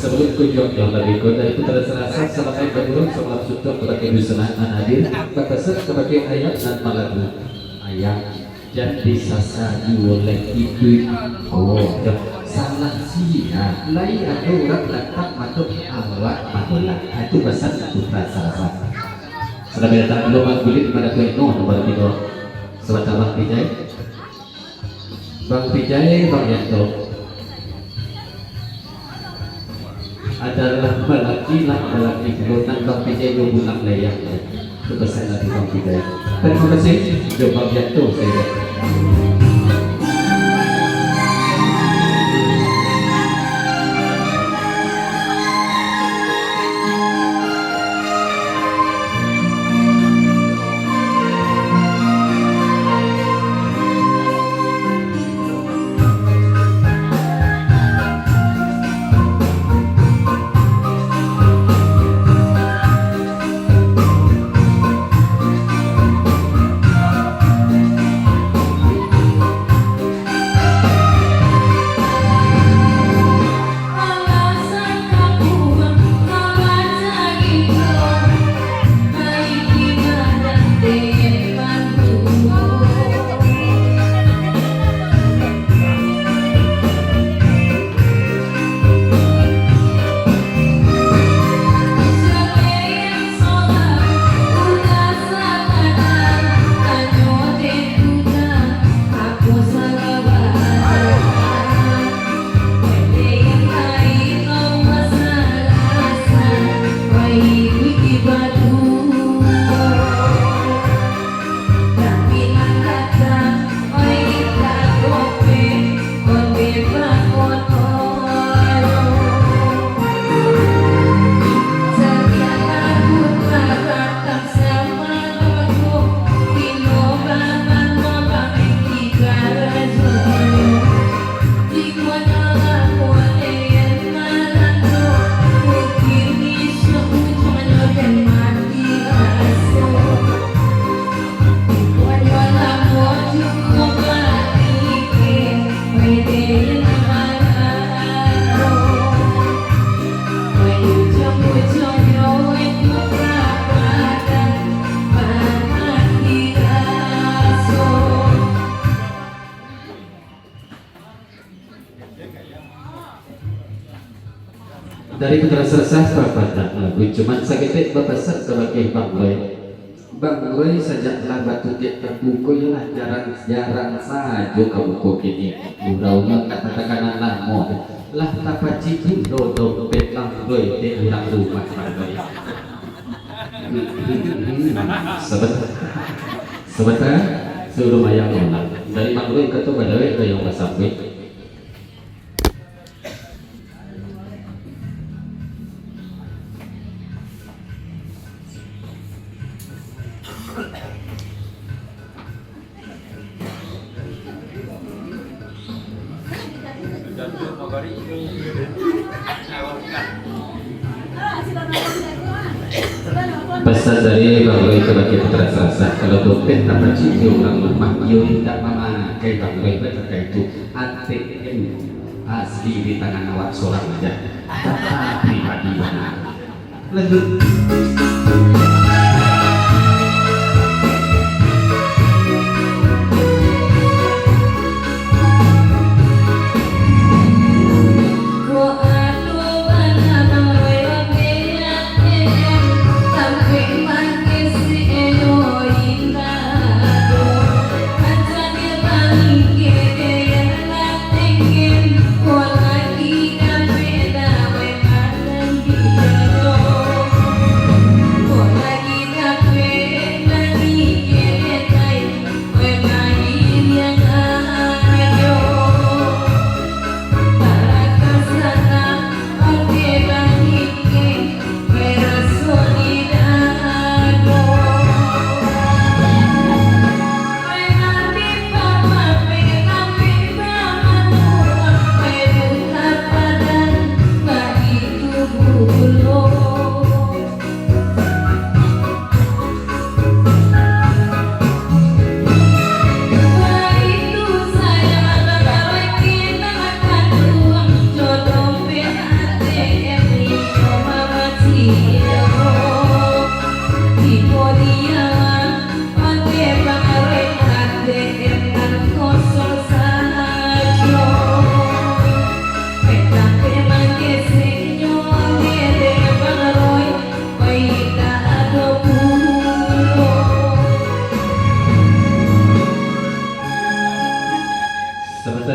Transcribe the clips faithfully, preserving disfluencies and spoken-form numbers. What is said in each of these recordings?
Sabalun kunjuang jauah, labiah kurang dari Putra Sarasah, salam baik baguru, salam suntuang kabake dusunan nan hadir, bapasan kabake ayah nan malagu. Ayah, jan disasa juo lai iduik ko, jan salah sia, lai ado urang datang matok awak mabolak. Itu pasan Putra Sarasah. Salamaik datang dulu Bang Gulit, Bang Datuak Ino, nomor tigo. Sabanta Bang Pijai. Bang Pijai, Bang Yanto. Adalah balaki lah, balaki pulo nan Bang Pijai jo Bulang Layang. Itu pasan dari Bang Pijai. Tarimo kasih, jo Bang Yanto sajo. Dari Putra Sarasah, papatah lagu, cuman saketek bapasan kabake Bang Roy. Bang Roy sajak lah batutiak tabuko, iyolah jarang, jarang sajo ka muko kini. Guraunyo ka tatakanan lamo, lah tapacik pulo dompet Bang Roy dek urang rumah Bang Roy. Sabanta, sabanta, sabalun ayah pulang. Dari Bang Roy kato badawek ka yang basambuik. Pasan dari Bang Roy kabake Putra Sarasah, kalau dompet tapacik di urang rumah, iyo indak mamakai Bang Roy, batakai tu. A T M asli di tangan awak sorang aja. Data pribadi bana. Lanjut.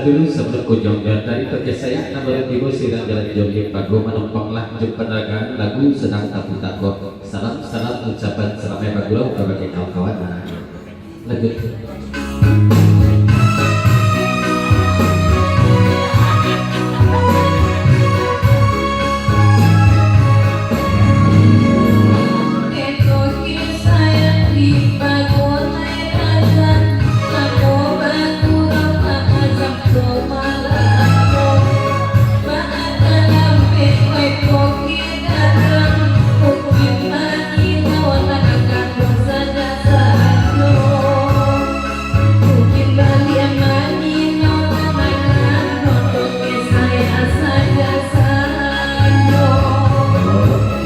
Dulu sabalun ka ujuang dari Toke Sayak, nan baru tibo siriang jalan jo limbago, manumpanglah jo panaragaan lagu sadang taputa ko. Salam, salam ucapan salamaik bagurau kabake kawan-kawan. Nah, lanjut.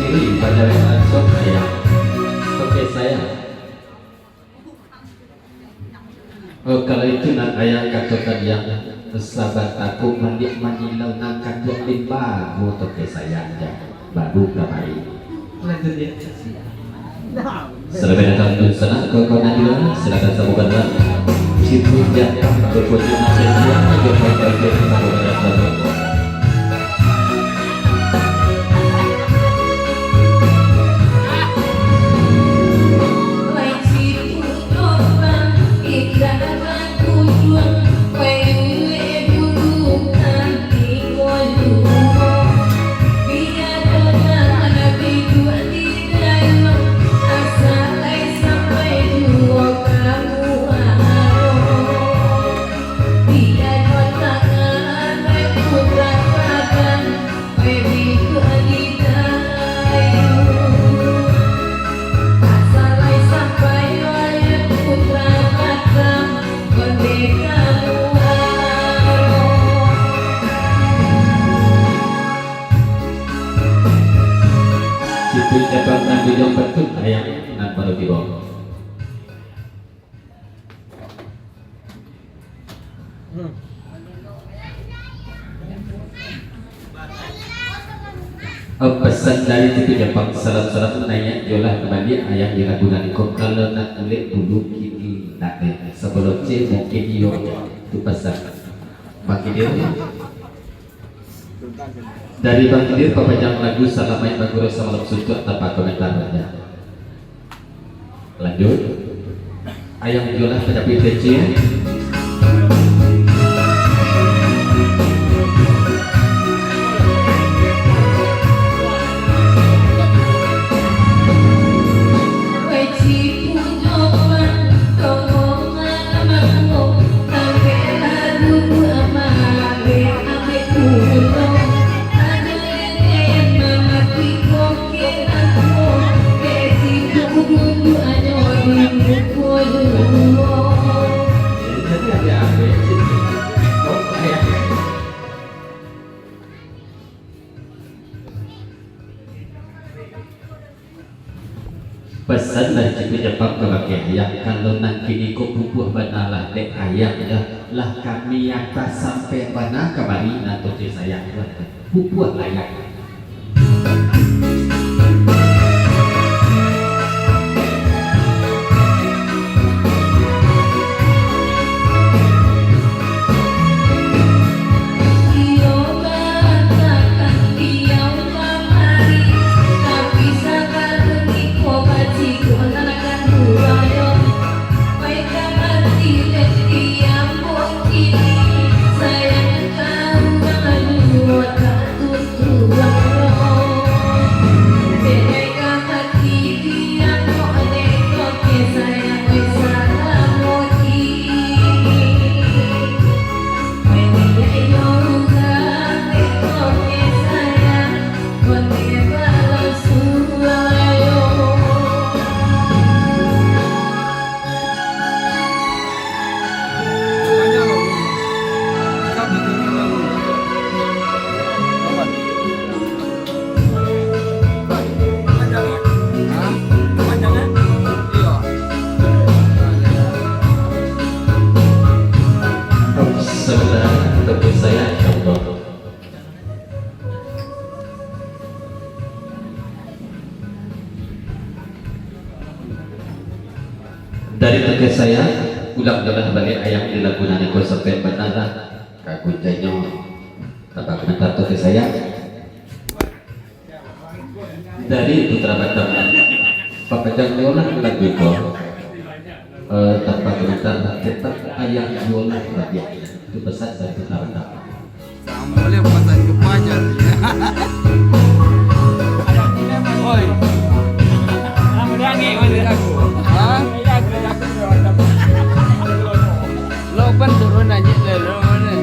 Kiri, pada langsung saya. Oke, saya. Oh, kalau itu nan ayah katokan, yang sabar taku mandiak manilau nan katuak limbago, Toke Sayak, baru kamari. Lanjut, ya. Salamaik datang dunsanak, kawan-kawan Nadila, silakan sambung bana. Cipu jatah berkunjung nanti dia, jumpa lagi sambung bana. Cipu jatah nan bujang patut ayah nan baru tibo. Eh, pesan dari Cipu Japang, salam-salam, naiak jolah kembali ayah di Ragunan ko, kalau nak ulek dulu kini nak deh, sebelum C mungkin iyo, tu pesan. Bang Kidir. Dari Bang Kidir, papajang lagu Salamaik Bagurau Sabalun Suntuak tanpa komentar saja. Lanjut. Ayah jolah padapi kecil. Pesan dari Cipu Japang kabake ayah, kalau nan kini ko pupuah bana lah dek ayah, dah lah kami yang tasampai bana kamari, nan Toke Sayak tu, pupuah lah ayah. Saudara, untuk saya, ya Allah. Dari Toke Sayak, ulang jolah baliak ayah di lagu nan iko sampai bana lah. Kaguncanyo tanpa komentar tu ke saya. Dari Putra Batam. Papanjang juo lah lagu ko. Eh, tanpa komentar, tetap ayah juo lah rabiak. Itu pesan dari Putra Batam. Sama boleh buatan gemanya. Oi. Hah? Lo pan turun aja dulu ni.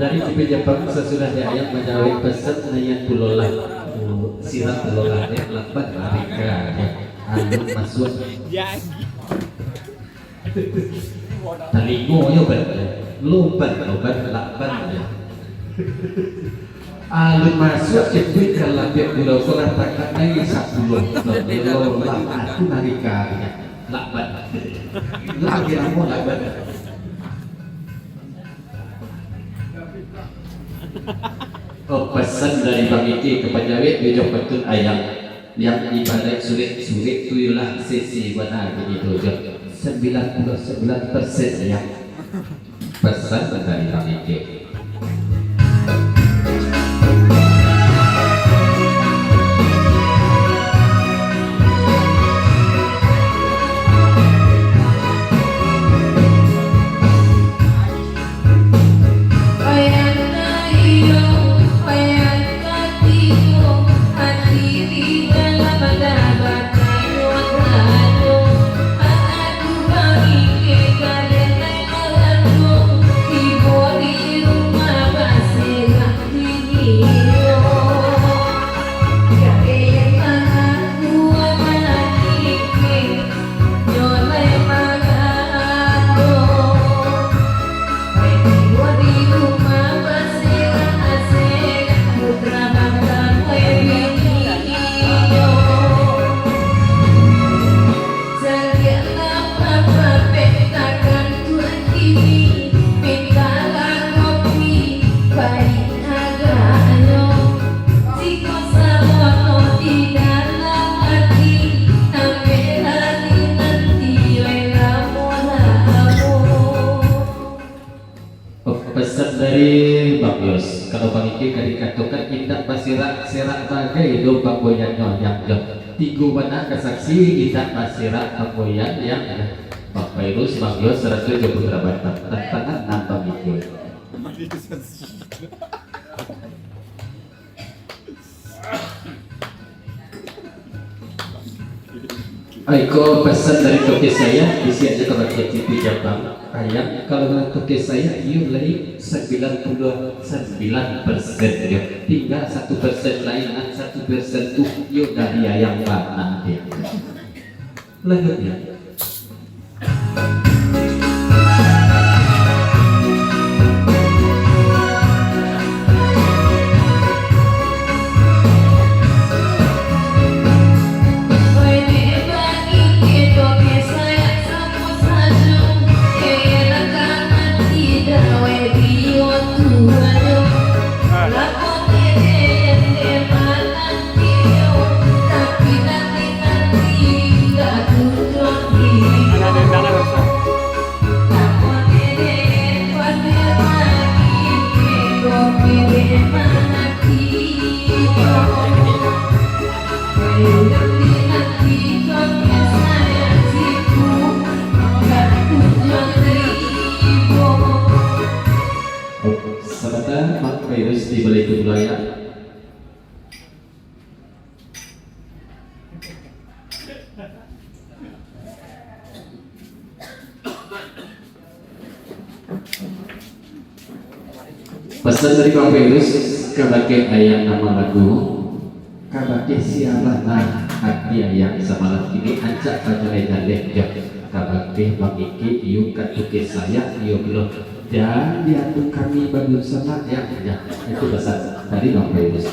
Dari Cipinang Japang, sasudah di ayam manjawab pesan, naiak pulolah. Oh, sirah pulolah, dek, lambat lari ka, dek. Alun masuak. Talingo yo ban, loban, loban, lakban yo. Alun masuak iduik ka labiak gurau ko lah takak naiak sapuluah. Lo lah aku narika, lakban. Lagi lamo lakban. Oh, pesan dari Bang Ike ka panjawek, di ujung patun ayam. Yang ibarat surek-surek tu ialah sisi bana kini tu je. Sembilan puluh sembilan persen ya. Pesan dari Bang Ike. Pesan dari Bang Yos, kalau Bang Ike ka dikatokan indak basirak-sirak bagai do panggoyannyo yang jo. Tigo bana ka saksi indak basirak panggoyan yang jo. Bang Fairuz, Bang Yos, sarato jo Putra Batam. Tantangan nan Bang Ike. Aiko pesan dari toke saya, bisiak aja ka bagian T V Japang. Ayam, kalau toke saya, iyo lai sembilan puluh sembilan persen yo. Tingga satu persen lai, nan satu persen tu iyo dari ayam bana dia. Lanjutnya. Pasan dari Bang Virus kabake ayang namo lagu, kabake sia bana ati ayang samalam kini, ancak bajaleh-jaleh jo kabake Bang Iki, iyo katuke sayang, iyo pulo, jan diadu kami badunsanak, yo, yo. Itu pasan dari Bang Virus.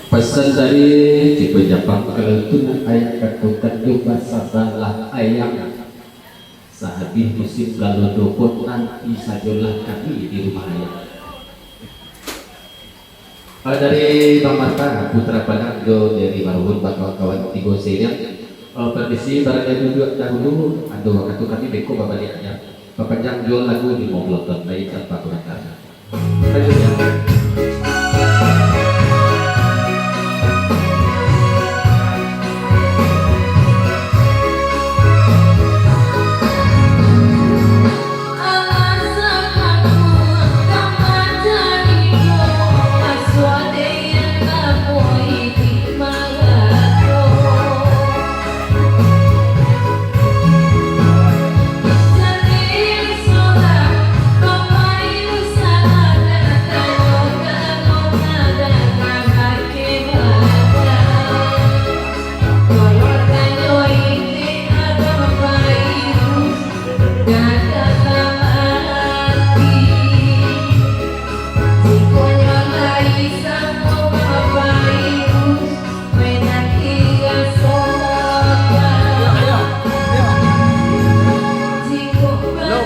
Pasan dari Cipayung Japang, kalau itu nak ayang katukan tu basabalah ayang. Sahabih musim galodo pun nanti sajolah kami di rumah ayang. Eh, dari Bang Marta, Putra Padang jo dari Maruhun, bakawan-kawan tigo siriang. Eh, permisi, barangkali duduak dahulu, ado wakatu kami beko babaliak aja. Papanjang juo lagu limo puluah ton lai tanpa komentar. Lanjut, ya.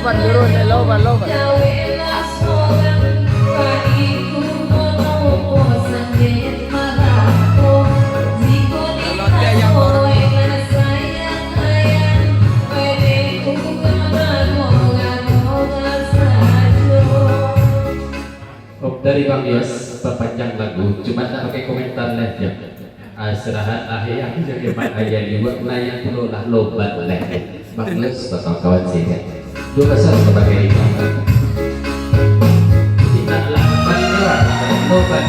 Loban, turun, eh, loban, loban. Op dari Bang Yos, papanjang lagu, cuma nak pakai komentar lah, ya. Ah, serahan ayah, ya, hebat ayah liwat, nah, yang pulo lah loban lah. Bang Yos, kawan-kawan sih, ya. Dua pasang sebagai lima. Kita lapan orang, loban.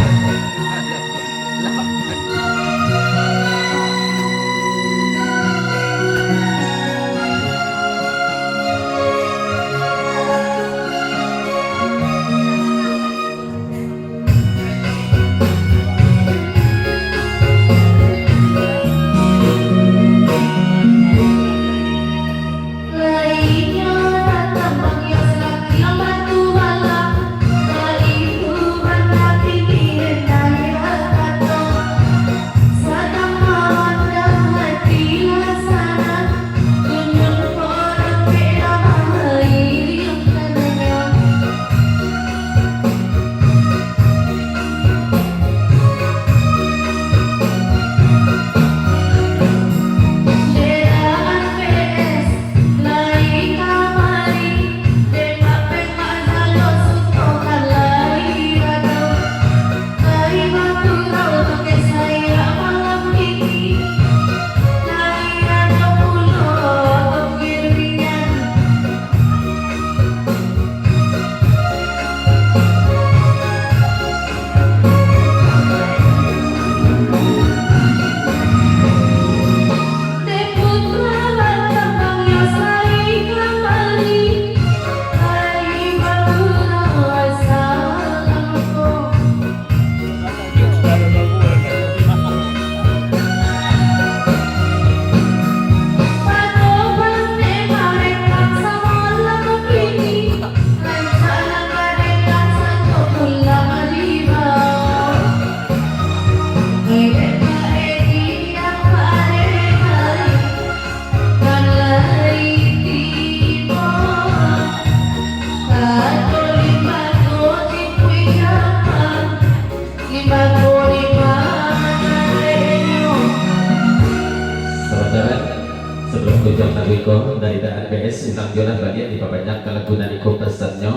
Sabanta, sabalun kujang lagu iko, dari Daan B S, unang juo lah baliak dipapanjang ka lagu nan iko pasannyo,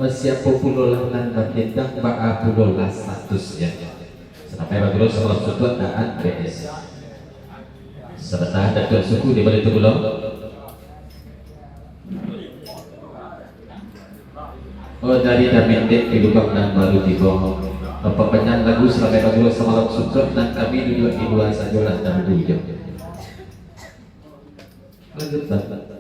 oh, siapo pulo lah nan batindang, baa pulo lah statusnyo. Sampai bagulo salam support Daan B S. Sabanta, Datuak Suku di baliak tu pulo. Oh, dari Damendek di Lubang nan baru tibo. Bapak panjang lagu Salamai Baguro Samalam Suntuak, nan kami duduak di lua sajolah dahulu jo. Lanjut, Bang.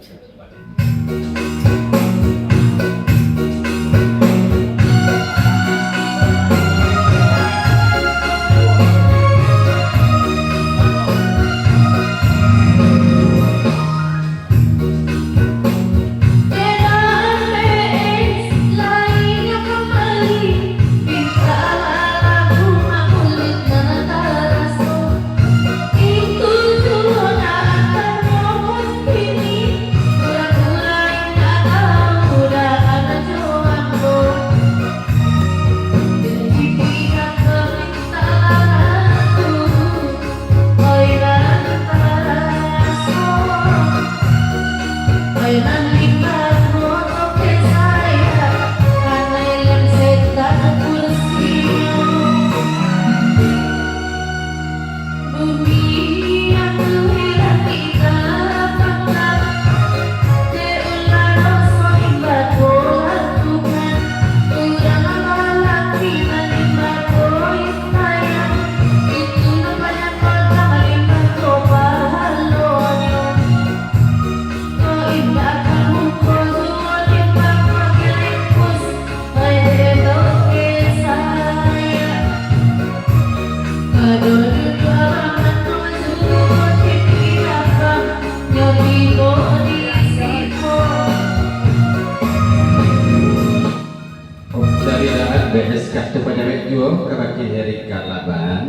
Dari daan B S K tu panyawek juo kabake Rika Laban.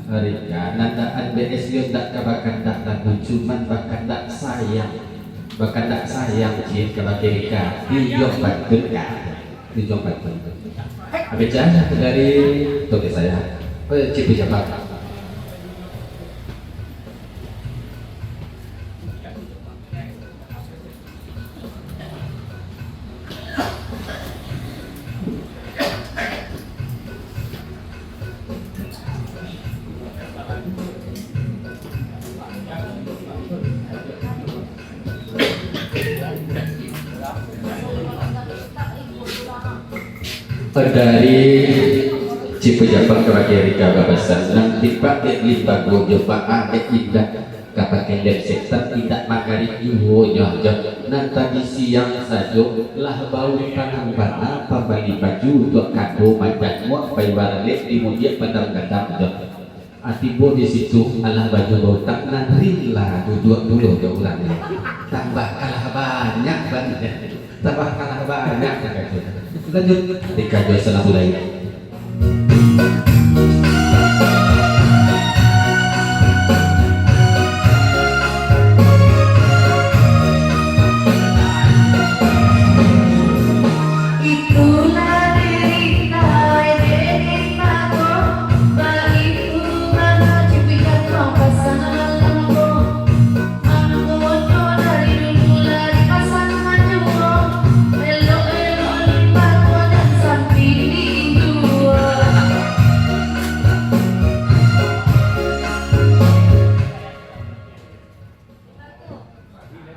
Rika, nan daan B S yo ndak ka bakandak lagu, cuman bakandak sayang. Bakandak sayang ciek kabake Rika. Iyo, batua ka. Iyo, batua. Abih cah dari Toke Sayak. Eh, Cipu Jambang. Dari Cipu Jambang kabake Rika bapasan, nan tipak dek limbago jo baa dek indak. Ka pakai lem setan indak manggarik juo nyo jo. Nan tadi siang sajo lah bau tanang bana pambali baju tuak kado manjamuak pai baralek di mudiak Padang Gadang jo. Ah, tibo di situ alah baju bautang nan rila duduak pulo jo urang nyo. Tambah kalah banyak bana. Tambah kalah banyak bana. Lanjut, di kajo sanak budaya.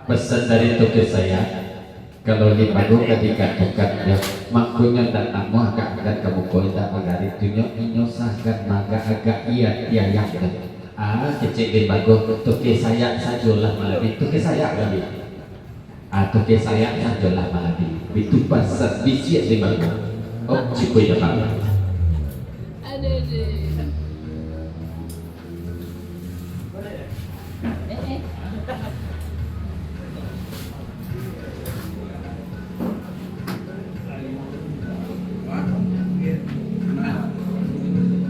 Pesan dari Toke Sayak, kalau limbago ka digantikan, yo, mangkonyo ndak namuah ka anggan ka muko, indak manggarik tu nyo, inyo sagan maagak-agak iya tiayang tu. Ah, kecek limbago, Toke Sayak sajolah malabi, Toke Sayak malabi. Ah, Toke Sayak sajolah malabi. Itu pasal bisiak limbago. Oh, Cipu Jambang. Aduh, aduh.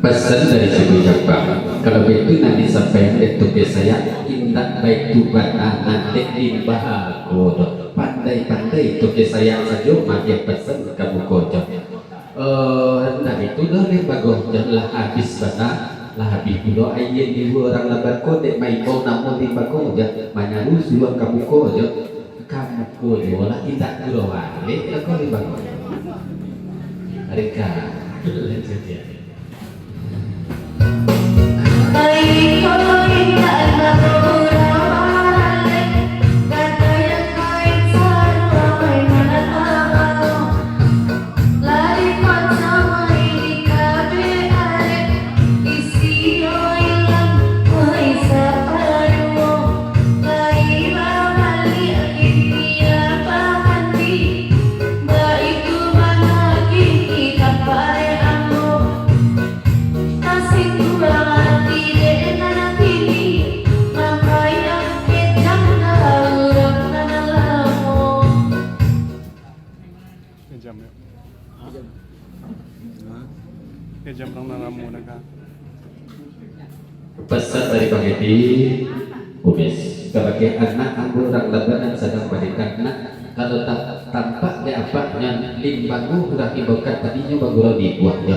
Pesan dari Cipu Jambang, kalau baitu nan disampaian dek Toke Sayak, indak baitu bana nan dek limbago doh. Pandai-pandai Toke Sayak sajo maagiah pesan ka muko jo. Eh, ndak itu doh limbago, jan lah abih bana, lah abih pulo aia di urang Laban ko dek maimbau namo limbago, jan manyaru suruah ka muko jo, ka muko jo lah indak gurau alek lah ko limbago. Rika, lanjut ya. Jam, yo. Jam. Hah? Jam urang nan ramo dah ka. Pesan dari Pak Gedi, Umis, kabake anak ambo urang Laban nan sadang balintang, nak, kalau ta-, tampak dek apaknyo, limbago urang imbaukan tadinyo bagurau di ibuaknyo.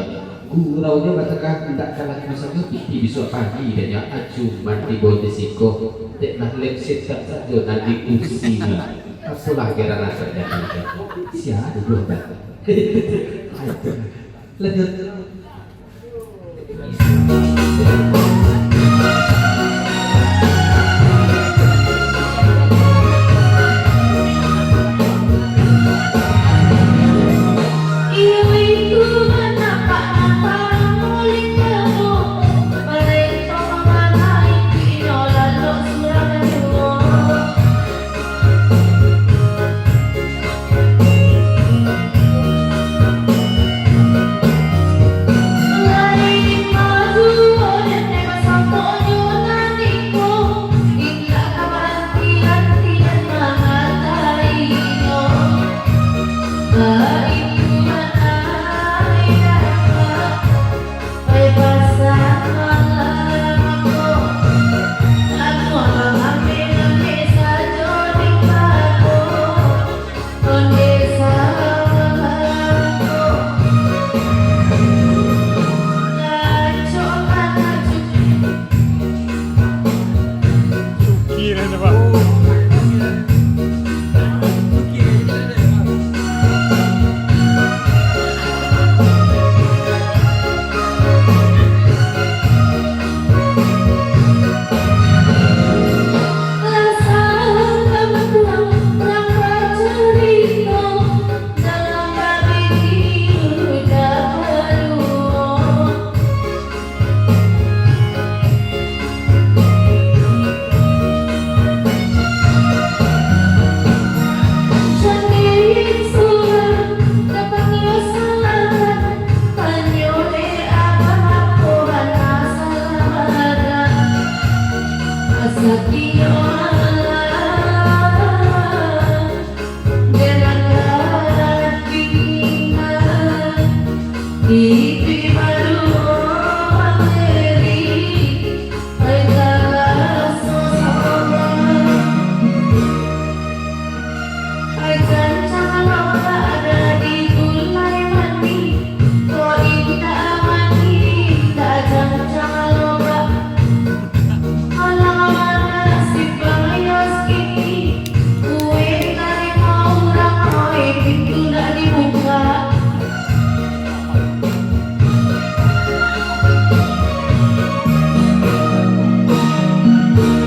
Guraunyo batakah indak ka laku sajo, tapi bisuak pagi dek nyo acuman tibo di siko, dek lah lem setan sajo nan di kursinyo. Apolah gerangan terjadi. Sia duduak dah. Lanjut.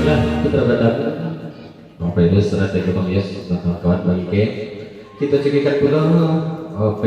Lah, putra batang. Bapak Ibu, serah dari Bang Yos, kawan-kawan, bagi ke. Kita cekikkan pulo, oh,